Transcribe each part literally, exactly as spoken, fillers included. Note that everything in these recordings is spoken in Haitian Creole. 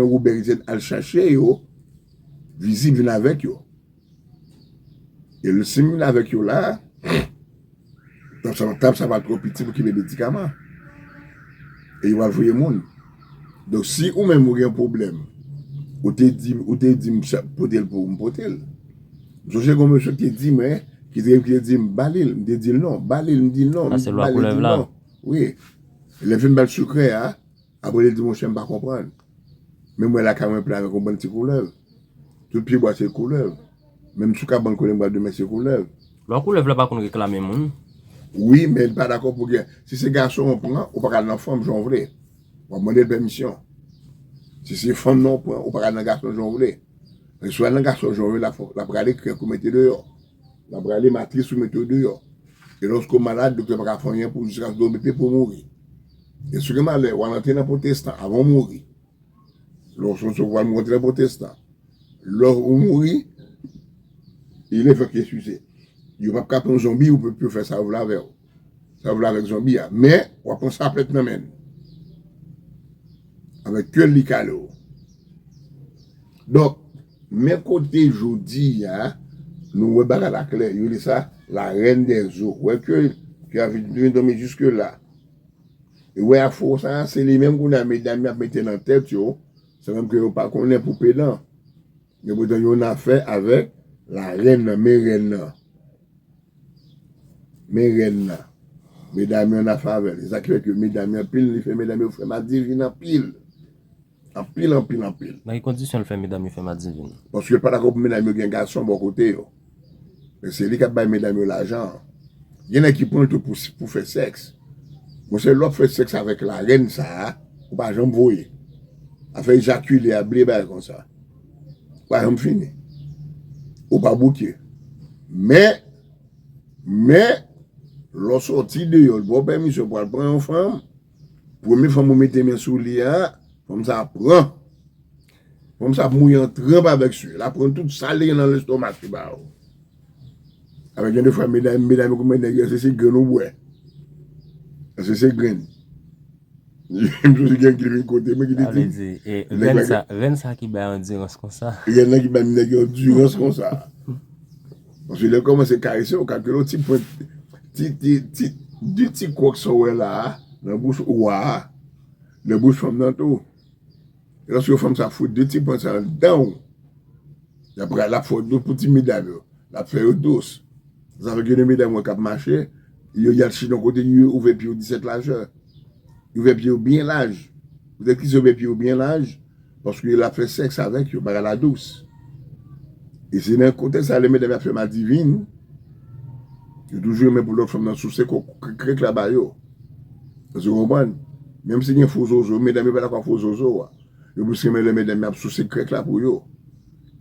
Woben Etienne al chache yo, vizit vin avèk yo. E l, si m vin avèk yo la, tab sa, tab sa pa twò piti pou kenbe medikaman. E yo pral voye moun. Donk, si ou menm ou gen yon pwoblèm, ou te di, ou te di m sa, pote l pou ou, m pote l. M sonje gen yon mesye ki te di mwen, ki te, ki te di m, ba li l, m te di l non, ba li l, m di l non, m ba li l, di l non. Wi. Lè m fin ba l sekrè a, apre li di, monchè, m pa konprann. Men mwen lakay mwen plen avèk yon bann ti koulèv. Tout pyebwa se koulèv. Menm sou kabann kote m pral demen se koulèv. Lwa koulèv la pa konn reklame moun. Wi, men li pa dakò pou gen. Si se gason w pran, ou pa ka al nan fanm jan w vle. W ap mande l pèmisyon. Si se fanm nan w pran, ou pa ka al nan gason jan w vle. Men si w al nan gason jan w vle, l ap, l ap rale krèk ou mete deyò. L ap rale matris ou mete w deyò. E lòske w malad, doktè pa ka fè anyen pou w jiskaske w pete pou w mouri. E si w gen malè, w al antre nan pwotestan avan w mouri. Lè w sot, w al antre nan pwotestan. Lè w mouri, il est vrai que excusé. Yo p ap ka pran zonbi, ou pe, pe fè sa yo vle avè w. Sa yo vle avèk zonbi a. Men, w ap pran saplèt nan men l. Avèk ke l li kale w. Donk, men kote jodi a, nou wè bagay la klè. Yo rele sa la reine des eaux. Wè ke, ke a vin, vin tonbe jiske la. E wè afwo sa, se li menm kounye a medam yo ap mete nan tèt yo, se menm ke yo pa konnen pou pedan. Men poutan yo nan afè avèk la reine nan, men reine nan. Men reine nan. Medam yo nan afè avè l. E sa ki fè ke medam yo anpil, li fè medam yo fè madivin anpil. Anpil, anpil, anpil. Nan ki kondisyon l fè medam yo fè madivin? Paske l pa dakò pou medam yo gen gason bò kote yo. Men se li k ap bay medam yo lajan an. Gen nèg ki pran l tou pou, pou fè sèks. Monchè, lè w ap fè sèks avèk la reine sa a, ou pa janm voye. Afè ejakile a, bliye bagay konsa. Ou pa janm fini. Ou pa bouke. Men, men, lè w sòti deyò, l ba w pèmisyon pou al pran yon fanm, premye fanm ou mete men sou li a, fanm sa ap pran. Fanm sa ap mouye an tranp avèk swe. L ap pran tout sa li gen nan lestoma li ba w. Avèk gen de fwa, medam, medam yo konprann nèg yo, èske se grenn ou bwè? Èske se grenn? M sou gen ki vin kote mwen ki te di. Sa vle di, e, nèg la, rèn sa, rèn sa ki bay andirans konsa. Rèn nan ki bay nèg yo andirans konsa. Paske lè l kòmanse karese, ou kalkile yon ti pwent, ti, ti, ti, de ti kwòk sa w wè la a, nan bouch wa a, nan bouch fanm nan tou. E lòske fanm sa fout de ti pwent sa nan dan w, l ap, l ap fè w dous pou ti medam yo. L ap fè yo dous. Sa vle di gen de medam wè k ap mache, yo, y al chita yon kote, yo ouvè pye yo disèt lajè. Yo ouvè pye yo byen laj. Poutèt ki sa yo ouvè pye yo byen laj? Paske l ap fè sèks avèk yo, bagay la dous. E se nan kontèks sa, lè medam y ap fè madivin, yo toujou renmen pou lòt fanm nan souse kò, krèk la ba yo. Èske w konprann? Menm si gen fo zozo, medam yo pa dakò ak fo zozo a. Yo plis renmen lè medam yo ap souse krèk la pou yo.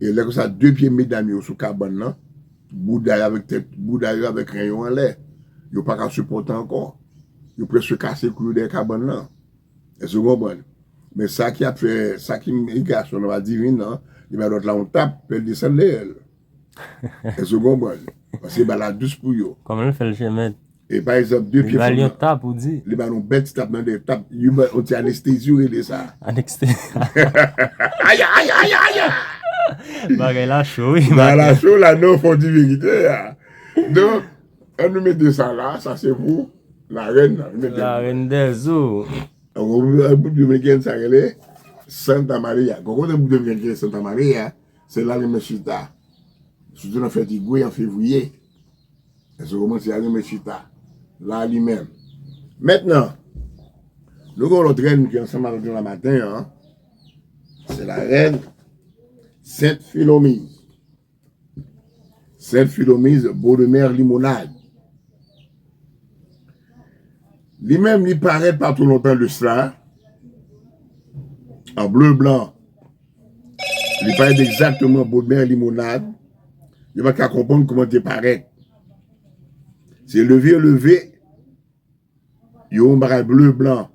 E lè konsa, de pye medam yo sou kabann nan, bouda yo avèk tèt, bouda yo avèk ren yo anlè. Yo pa ka sipòte ankò. Yo prèske kase kou yo dèyè kabann nan. Èske w konprann? Men sa ki ap fè, sa ki gason nan madivin nan, li ba lòt la yon tap, fè l desann dèyè l. Èske w konprann? Paske bagay la dous pou yo. Kòman l fè l, chèmèt? E pa egzanp, de pye fanm nan. Li ba l yon tap, ou di? Li ba l yon bèl ti tap nan dèyè, tap, yon ba, yon ti anestezi, yo rele sa. Anestezi. Aya, aya, aya, aya! Bagay la cho, wi. Bagay la cho, la, non, fò di verite a. Donk, ann nou mete sa la, sa se pou la rèn nan. Nou mete la reine des eaux. An Repiblik Dominikèn, sa rele Santa Maria. Kon kote Repiblik Dominikèn ki rele Santa Maria, se la li renmen chita. Sitou nan fèt Igwe an fevriye. Èske w konprann? Se la li renmen chita. La li menm. Mentnan, nou gen yon lòt rèn ki ansanm avèk nou la maten an. Se la rèn Sent Filomiz. Sent Filomiz, Bodemè Limonad. Li menm, li parèt pa twò lontan de sla, an ble blan. Li parèt egzakteman Bodemè Limonad. Yo pa t ka konprann kòman l te parèt. Se leve, leve, yo yon bagay ble blan.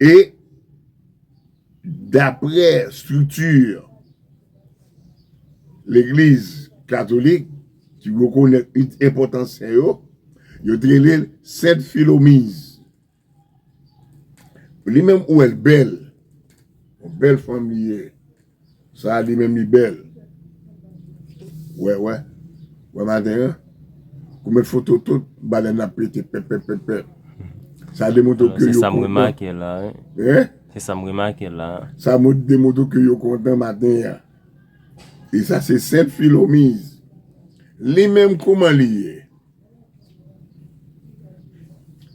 E daprè estrikti legliz katolik ki rekonèt enpòtans sen yo, yo te rele l Sent Filomiz. Li menm ou wè l bèl. Yon bèl fanm li ye. Sa a li menm li bèl. Wè, wè. Wè maten an. Ou met foto tout, balèn ap pete, pèp, pèp, pèp, pèp. Sa demontre ke yo kontan. Se sa m remake la, wi. Hein? Se sa m remake la. Sa mo-, demontre ke yo kontan maten an. E sa se Sent Filomiz. Li menm kòman li ye?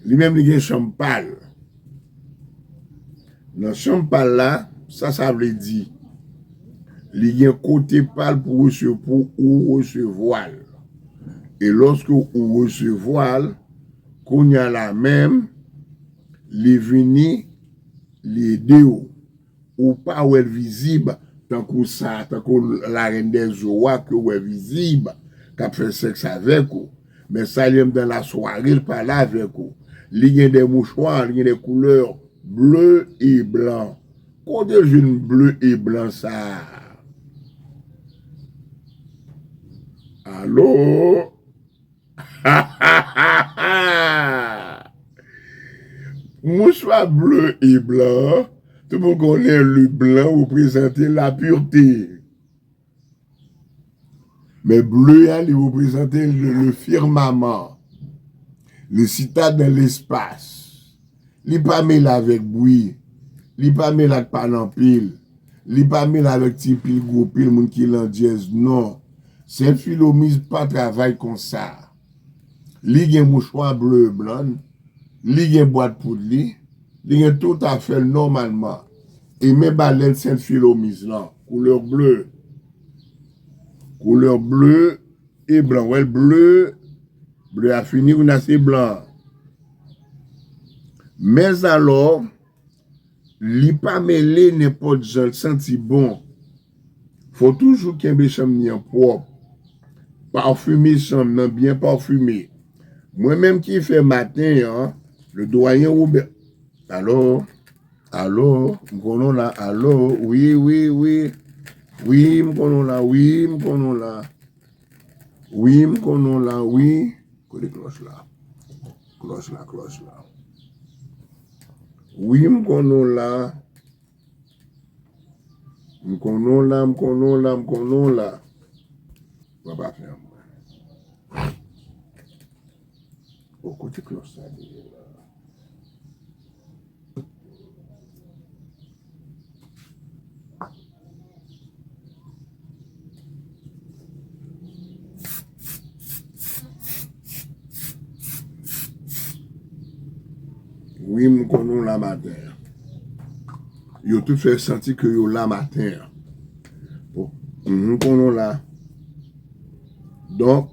Li menm li gen chanm pa l. Nan chanm pa l la, sa sa vle di? Li gen kote pa l pou rese-, pou ou resevwa l. E lòske ou resevwa l, kounye a la menm, li vini, li ede w. Ou pa wè l vizib tankou sa, tankou la reine des eaux a ke w wè vizib, k ap fè sèks avèk ou. Men sa li menm dan lasware, l pale avèk ou. Li gen de mouchwa, li gen de koulè ble e blan. Kote l jwenn ble e blan sa a? Alo? Mouchwa ble e blan, tout moun konnen le blan reprezante la pureté. Men ble a, li reprezante le, le firmament. Li chita dans l'espace. Li pa mele avèk bri. Li pa mele ak pale anpil. Li pa mele avèk ti pil gwo pil moun ki landjèz, non. Sent Filomiz pa travay konsa. Li gen mouchwa ble e blan, li gen bwat poud li, li gen tout afè l nòmalman. E men balèn Sent Filomiz lan, koulè ble. Koulè ble e blan. Wè l ble, ble a fini, kounye a se blan. Mèzalò, li pa mele nenpòt jan, l santi bon. Fò toujou kenbe chanm li an pwòp. Pafime chanm nan, byen pafime. Mwen menm ki fè maten an, le doyen Robert. Alo, alo, m konnen w la, alo, wi, wi, wi. Wi, m konnen w la, wi, m konnen w la. Wi, m konnen w la, wi. Kote klòch la? Klòch la, klòch la. Wi, m konnen w la. M konnen w la, m konnen w la, m konnen w la. Mwen pa fè anmwe. O, kote klòch sa ye la? Wi, m konnen w la maten an. Yo tout fè santi ke yo la maten an. O, m konnen w la. Donk,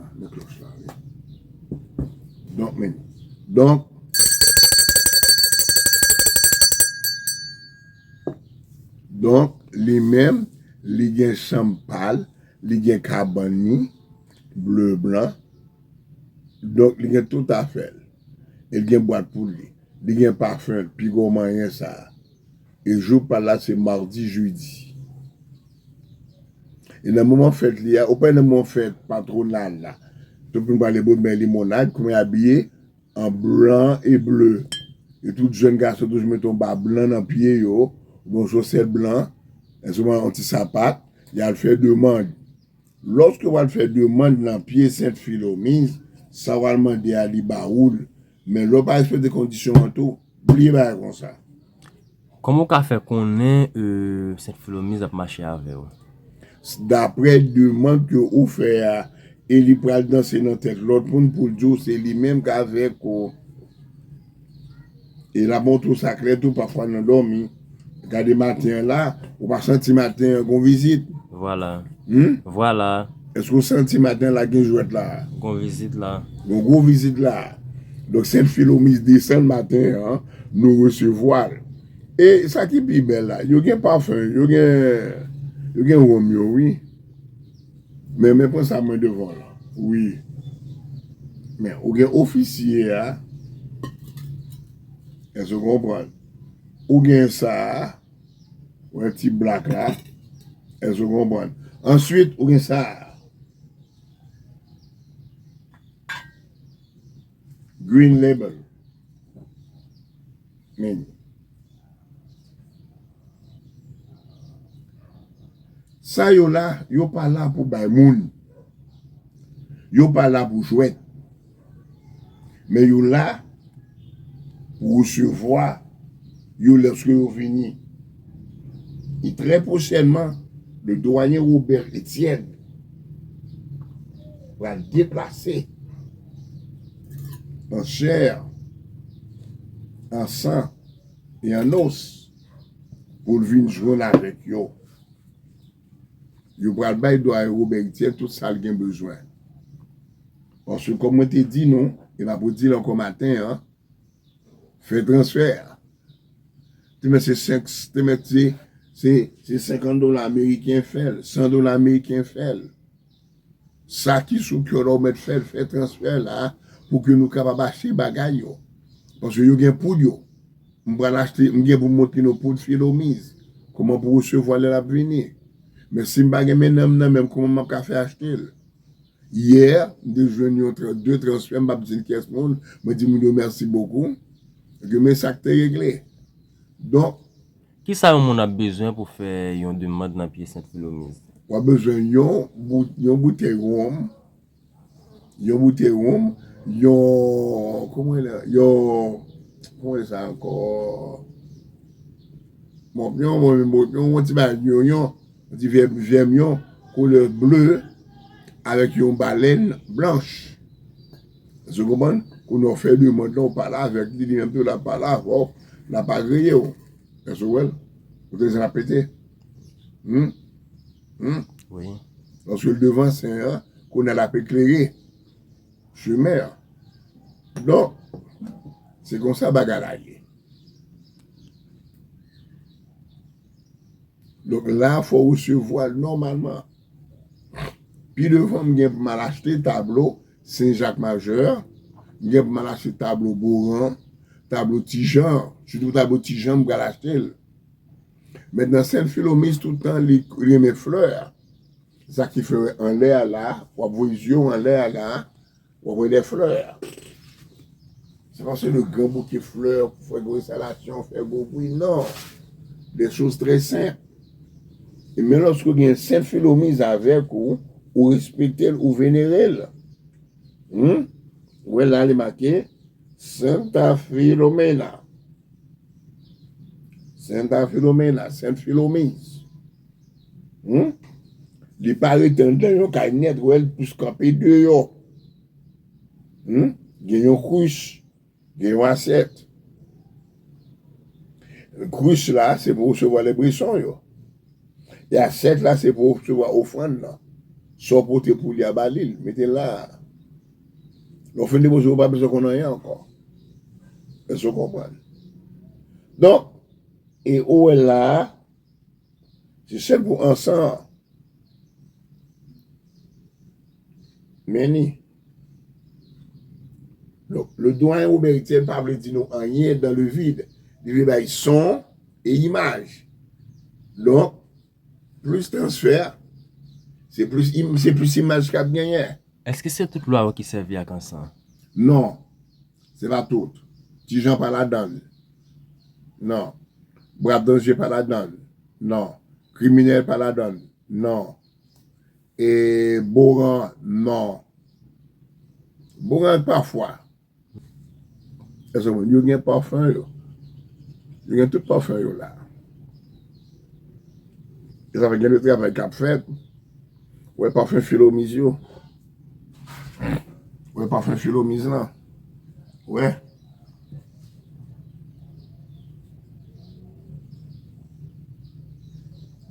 ah, men klòch la, wi. Donk, men, donk, donk, li menm, li gen chanm pa l, li gen kabann li, ble blan. Donk, li gen tout afè l. E l gen bwat pou li. Li gen pafen l, pi gwo manyen sa a. E jou pa l la, se madi, jedi. E nan moman fèt li a, ou pa nan moman fèt patwonal la. Tout moun pale bon, men limonad, kouman y abiye, an blan e ble. E tout jèn gason toujou mete yon ba blan nan pye yo, oubyen yon sòsèt blan, enstriman yon ti sapat, y al fè demann. Lòske w al fè demann nan pye Sent Filomiz, sa w al mande a, li ba ou l. Men lè w pa respekte kondisyon an tou, bliye bagay konsa. Kòman w ka fè konnen, e, Sent Filomiz ap mache avè w? Daprè demann ke ou fè a, e li pral danse nan tèt lòt moun pou l di w se li menm k avèk ou. E l ap montre w sa klè tou, pafwa nan dòmi. Gade maten an la, ou pa santi maten an gon vizit? Vwala. Hmm? Vwala. Èske w santi maten an la gen jwèt la? Gon vizit la. Gon gwo vizit la. Donk, Sent Filomiz desann maten an, nou resevwa l. E sa ki pi bèl la, yo gen pafen, yo gen, yo gen wonm yo, wi. Men, men pran sa mwen devan w lan. Wi. Men, ou gen ofisye a. Èske w konprann? Ou gen sa a. Ou wè ti blak la. Èske w konprann? Answit, ou gen sa a. Green Label. Men, sa yo la, yo pa la pou bay moun. Yo pa la pou jwèt. Men yo la pou resevwa yo lòske yo vini. E trè pwochènman, le doyen Robert Etienne pral deplase an chè, an san e an os pou l vin jwenn avèk yo. Yo pral bay doyen Robert Etienne tout sa l gen bezwen. Paske, kòm mwen te di nou, e m ap redi l ankò maten an, fè transfè a. Te mèt se senk, te mèt se, se, se senkant dola ameriken fè l, san dola ameriken fè l. Sa ki sou kè w la, ou mèt fè l, fè transfè la, pou ke nou kapab achte bagay yo. Paske yo gen poud yo. M pral achte, m gen pou m montre nou poud Filomiz. Kòman pou resevwa lè l ap vini. Men si m pa gen men nan m nan men m, kòman m ap ka fè achte l? Yè, m te jwenn yon tra-, de transfè, m p ap di n kiyès moun, mwen di moun yo mèsi bokou. Epi men sa k te regle. Donk, kisa yon moun ap bezwen pou fè yon demann nan pye Sent Filomiz? W ap bezwen yon bout-, yon boutèy wonm, yon boutèy wonm, yon, kòman rele, yon, kòman rele sa ankò? Bon, yon, yon, yon, yon ti bagay, yon, yon, yon ti vè-, vèmyon, koulè ble, avèk yon balèn blanch. Èske w konprann? Kounye a w fè demann lan, w pale avèk li, li menm tou l ap pale avè w, l ap agreye w. Èske w wè l? Ou te santi l ap pete? Hmm? Hmm? Wi. Lòske l devan sen an, kounye a l ap eklere chemen an. Donk, se konsa bagay la ye. Donk, la, fò w resevwa l nòmalman. Pi devan, m gen pou m al achte tablo Sen Jak Majè, m gen pou m al achte tablo Boran, tablo Ti Jan, sitou tablo Ti Jan, m pral achte l. Mentnan, Sent Filomiz, tout tan, li renmen flè. Sa ki fè anlè a la, w ap voye zye w anlè a la, w ap wè de flè. Se pa se le gran bouke flè pou fè gwo enstalasyon, fè gwo bri, non. De choz trè senp. E men lòske w gen Sent Filomiz avèk ou, ou respekte l, ou venere l. Hmm? Ou wè la, li make Santa Filomena. Santa Filomena, Sent Filomiz. Hmm? Li pa rete anndan yon kay nèt, ou wè l plis kanpe deyò. Hmm? Gen yon kris, gen yon asyèt. Kris la, se pou resevwa lebreson yo. E asyèt la, se pou resevwa ofrann nan. Sa w pote pou li a, ba li l, mete l la. Lè w fin depoze, ou pa bezwen konn anyen ankò. Èske w konprann? Donk, e ou wè la, se sèl pou ansan an. Men ni. Donk, le doyen Robert Etienne pa vle di nou anyen dans le vide. Li vle bay son e imaj. Donk, plis transfè, se plis im-, se plis imaj k ap genyen. Èske se tout lwa yo ki sèvi ak ansan? Non. Se pa tout. Ti Jan pa ladan l. Non. Brave Danger pa ladan l. Non. Kriminèl pa ladan l. Non. E Boran, non. Boran pafwa. Èske w konprann? Yo gen pafen yo. Yo gen tout pafen yo la. E sa fè gen de travay k ap fèt. Wè pafen Filomiz yo. Wè pafen Filomiz lan. Wè.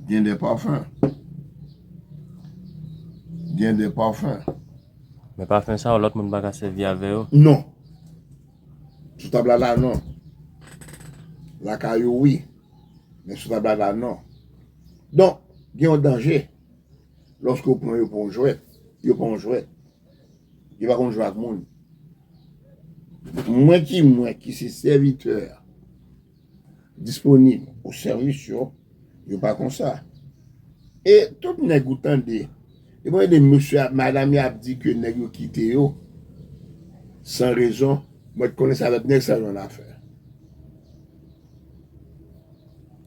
Gen de pafen. Gen de pafen. Men pafen sa yo, lòt moun pa ka sèvi avè yo? Non. Sou tab la la, non. Lakay ou, wi. Men sou tab la la, non. Donk, gen yon danje. Lòske w pran yo pou yon jwèt, yo pa yon jwèt. Yo pa konn jwe ak moun. Mwen ki, mwen ki se sèvitè disponib o sèvis yo, yo pa konsa. E tout nèg ou tande, e mwen de mesye, madanm yo ap di ke nèg yo kite yo san rezon, Mwen t konnen sa lòt nèg sa yo annafè.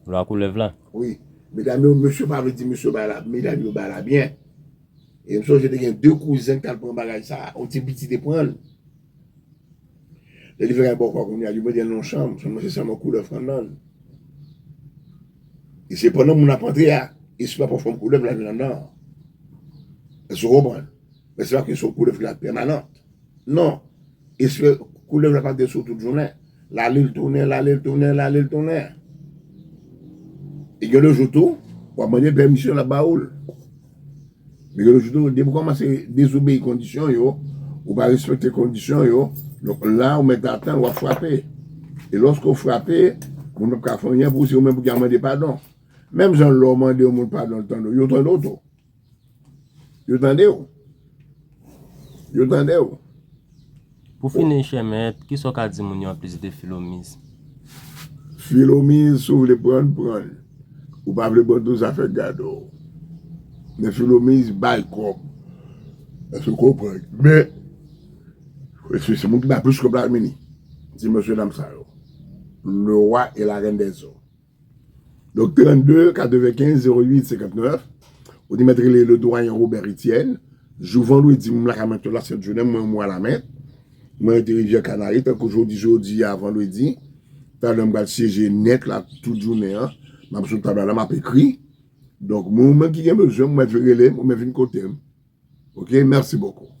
Lwa koulèv la. Wi. Medam yo, mesye pa vle di mesye bay la, medam yo bay la byen. E m sonje te gen de kouzen k t al pran bagay sa, yon ti piti te pran l. Lè li vin al bò kò kounye a, yo mete l nan yon chanm, chanm nan se sèlman koulèv k anndan l. E se pandan moun ap antre a, espri ap fòm koulèv la vin anndan an. Èske w konprann? Men se pa kesyon koulèv ki la pèmanant. Non. Espri koulèv la pa te sou tout jounen. L ale l tounen, l ale l tounen, l ale l tounen. E gen de jou tou, w ap mande l pèmisyon, l ap ba ou l. Men gen de jou tou, depi w kòmanse dezobeyi kondisyon yo, ou pa respekte kondisyon yo, donk la ou mèt atann, w ap frape. E lòske w frape, moun p ap ka fè anyen pou ou, se ou menm pou ki al mande padon. Menm jan lè w mande yon moun padon, l tande w, yo tande w tou. Yo tande w. Yo tande w. Pou fini, chè mèt, kisa w ka di moun yo anplis de Filomiz? Filomiz, si w vle pran l, pran l. Ou pa vle pran l tou, zafè gade w. Men Filomiz bay kòb. Èske w konprann? Men, se se moun ki bay plis kòb la vini. Ti mesye dam sa yo. Le roi et la reine des eaux. Donk, trannde katrevenkenz zewo uit senkantnèf, ou te mèt rele le doyen Robert Etienne. Jou vandredi, m lakay mwen tout la sent jounen, mwen mwa lamèt. Mwen rete Rivyè Kanari, tankou jodi, jodi a vandredi. Talè m pral syeje nèt la tout jounen an. M ap sou tab la, m ap ekri. Donk, moun menm ki gen bezwen, mwen vin rele m, ou mèt vin kote m. Ok, merci beaucoup.